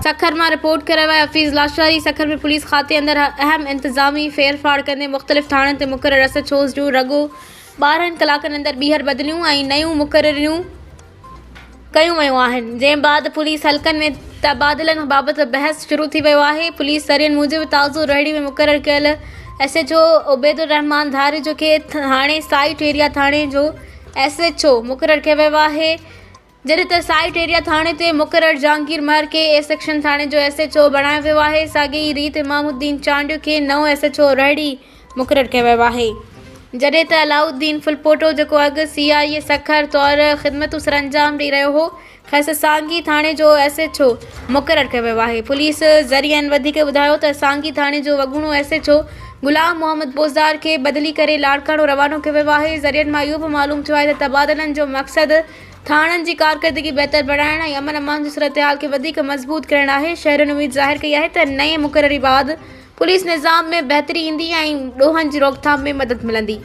سکر مان رپورٽ ڪري رهيو آهي حفيظ لاشاري سکر ۾ پوليس کاتي اندر اهم انتظامي ڦيرڦار ڪندي مختلف ٿاڻن تي مقرر ايس ايڇ اوز جون رڳو 12 ڪلاڪن اندر ٻيهر بدليون ۽ نيون مقرريون ڪيون ويون آهن جنهن بعد پوليس حلقن ۾ تبادلن بابت بحث شروع ٿي ويو آهي پوليس ذريعن موجب تازو روهڙي ۾ مقرر ڪيل S H O Ubaid ur Rehman Dharejo کي هاڻي سائيٽ ايريا ٿاڻي جو ايس ايڇ او مقرر ڪيو ويو آهي جڏهن ته سائيٽ ايريا ٿاڻي تي مقرر جهانگير مهر کي اي سيڪشن ٿاڻي جو ايس ايڇ او بڻايو ويو آهي، ساڳي ئي ريت امام الدين چانڊيو کي نئون ايس ايڇ او روهڙي مقرر ڪيو ويو آهي. جڏهن ته علاء الدين ڦلپوٽو جيڪو اڳ سي آء اي سکر طور خدمتون سرانجام ڏئي رهيو هو، کيس سانگي ٿاڻي جو ايس ايڇ او مقرر ڪيو ويو آهي. پوليس ذريعن وڌيڪ ٻڌايو ته سانگي ٿاڻي جو اڳوڻو S H O Ghulam Muhammad Bozdar کي بدلي ڪري لاڙڪاڻو روانو ڪيو ويو آهي. ذريعن مان اهو به معلوم ٿيو آهي ته تبادلن جو مقصد ٿاڻن جي ڪارڪردگي بهتر بڻائڻ ۽ امن امان جي صورتحال کي وڌيڪ مضبوط ڪرڻ آهي. شهرين اميد ظاهر ڪئي آهي ته نئين مقرري بعد پوليس نظام ۾ بهتري ايندي ۽ ڏوهن جي روڪٿام ۾ مدد ملندي.